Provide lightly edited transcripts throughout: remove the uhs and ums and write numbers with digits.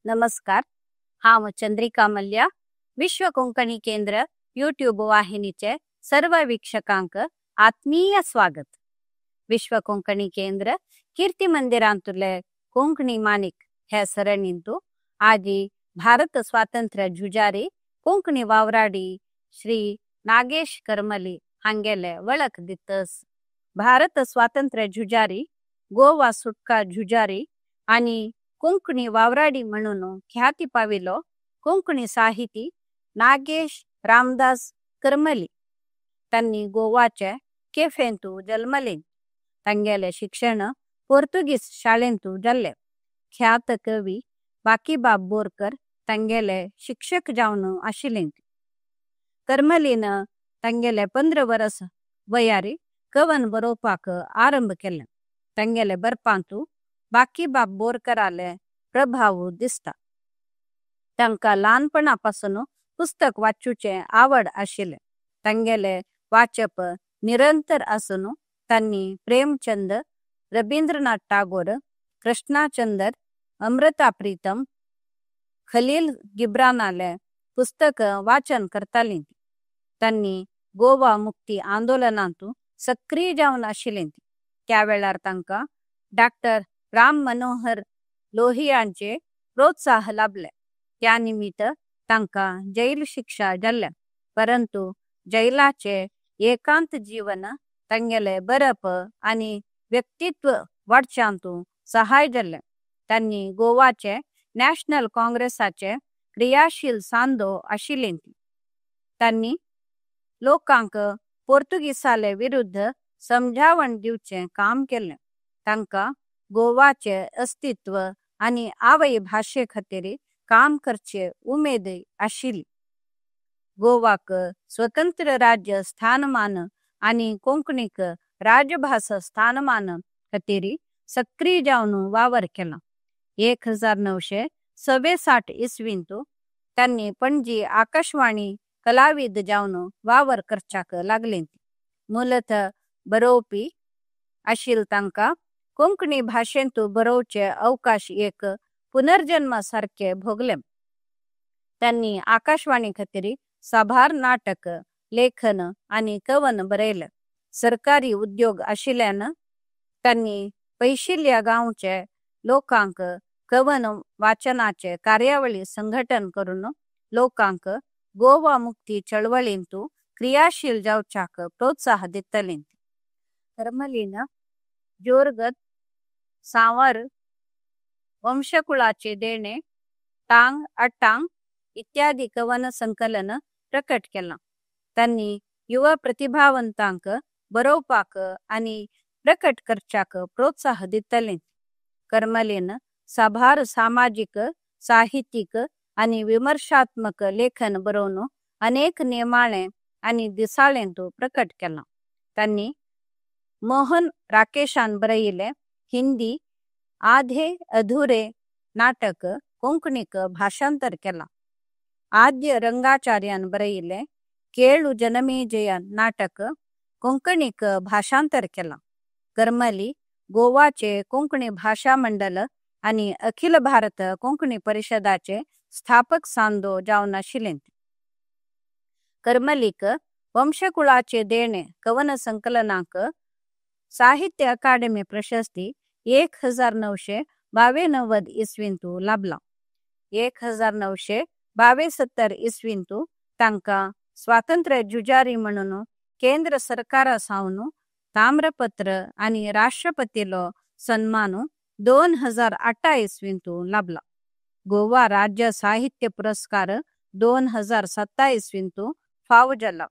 नमस्कार, हांव चंद्रिका मल्या, विश्व कोंकणी केंद्र यूट्यूब वाहिनीचे सर्व वीक्षकांक आत्मीय स्वागत। विश्व कोंकणी केंद्र कीर्ती मंदिरांतुले कोंकणी मानिक हे सरणींतु आजी भारत स्वातंत्र्य झुजारी कोंकणी वावराडी श्री नागेश करमली हांगेले वळख दितस। भारत स्वातंत्र्य झुजारी, गोवा सुटका झुजारी आणि कोंकणी वावराडी म्हणून ख्याती पाविलो कोंकणी साहिती नागेश रामदास करमली। तांनी गोवाचे केफेंतु जन्मले। तांगेले शिक्षण पोर्तुगीज शाळेंतु जाल्ले। ख्यात कवी बाकीबाब बोरकर तांगेले शिक्षक जावन आशिल्ले। करमलीन तांगेले 15 वर्स वयारी कवन बरोवपाक आरंभ केले। तांगेले बरपांतु बाकीबाब बोरकराले प्रभाव दिसता। तांका ल्हानपणापासून पुस्तक वाचूचे आवड आशिल्ले। तांगेले वाचप निरंतर आसून तांनी प्रेमचंद, रवींद्रनाथ टागोर, कृष्णाचंद्र, अमृता प्रीतम, खलील गिब्रानाले पुस्तक वाचन करताली। तांनी गोवा मुक्ती आंदोलनांतु सक्रिय जावन आशिल्ले। त्या वेळार तांका डॉक्टर राम मनोहर लोहियांचे प्रोत्साह लाभले। त्या निमित्त तांका जैल शिक्षा जाल्ले, परंतु जैलाचे एकांत जीवन तांगेले बरप आनी व्यक्तित्व वाडच्यांतु सहाय जाल्ले। तांनी गोवाचे नॅशनल काँग्रेसाचे क्रियाशील सांदो आशिल्ले। तांनी लोकांक पोर्तुगीसाले विरुद्ध समजावण दिवचे काम केले। तांका गोवाचे अस्तित्व आनी आवय भाषे खातीर काम करचे उमेद आशिल्ली। गोवाक स्वतंत्र राज्य स्थानमान आनी कोंकणीक राजभाषा स्थानमान खातीर सक्रिय जावन वावर केला। 1964 इसवींतु तांनी पणजी आकाशवाणी कलाविद जावन वावर करच्याक लागले। मूलतः बरोवपी आशिल तांका कोंकणी भाषेंतु बरोवचे अवकाश एक पुनर्जन्मा सारखे भोगले। तांनी आकाशवाणी खातीर साबार नाटक, लेखन आनी कवन बरयले। सरकारी उद्योग आशिल्ल्यान तांनी पैशिल्ल्या गांवचे लोकांक कवन वाचनाचे कार्यावळी संघटन करून लोकांक गोवा मुक्ती चळवळींतु क्रियाशील जावच्याक प्रोत्साह दितले। करमलीन जोरगत, सांवर, वंशकुळाचे देणे, टांग अटांग इत्यादी कवन संकलन प्रकट केला। तांनी युवा प्रतिभावंतांक बरोवपाक आनी प्रकट करच्याक प्रोत्साह दितले। करमलीन साबार सामाजिक, साहित्यिक आनी विमर्शात्मक लेखन बरोवन अनेक नेमाळे आनी दिसाळेंतु प्रकट केला। तांनी मोहन राकेशान बरयिले हिंदी आधे अधुरे नाटक कोंकणीक भाषांतर केला। आद्य रंगाचार्यान बरयिले केळु जनमेजय नाटक कोंकणीक भाषांतर केला। करमली गोवाचे कोंकणी भाषा मंडल आनी अखिल भारत कोंकणी परिषदाचे स्थापक सांदो जावन आशिल्ले। करमलीक वंशकुळाचे देणे कवन संकलनाक साहित्य अकादेमी प्रशस्ती 1992 इसवींतु लाभला। 1972 इसवींतु तांका स्वातंत्र्य झुजारी म्हणून केंद्र सरकारा सावन ताम्रपत्र आनी राष्ट्रपतीलो सन्मान 2008 इसवींतु लाभला। गोवा राज्य साहित्य पुरस्कार 2007 इसवींतु फाव जाला।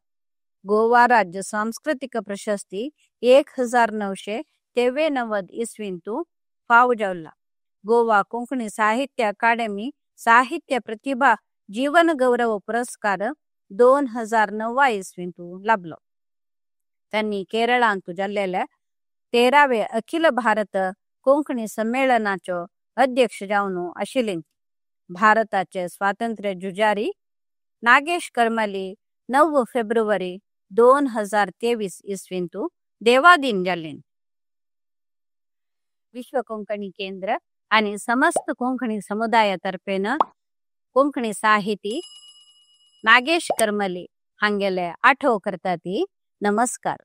गोवा राज्य सांस्कृतिक प्रशस्ती 1993 इसवींतु फाव जाला। गोवा कोंकणी साहित्य अकादेमी साहित्य प्रतिभा जीवन गौरव पुरस्कार 2009 इसवींतु लाभलो। तांनी केरळांतु जाल्लेल्या 13वे अखिल भारत कोंकणी संमेलनाचो अध्यक्ष जावन आशिल्ले। भारताचे स्वातंत्र्य झुजारी नागेश करमली 9 फेब्रुवारी 2023 इसवींतु देवाधीन जाल्ले। विश्व कोंकणी केंद्र आनी समस्त कोंकणी समुदाया तर्फेन कोंकणी साहिती नागेश करमली हांगेले आठव करता ती. नमस्कार.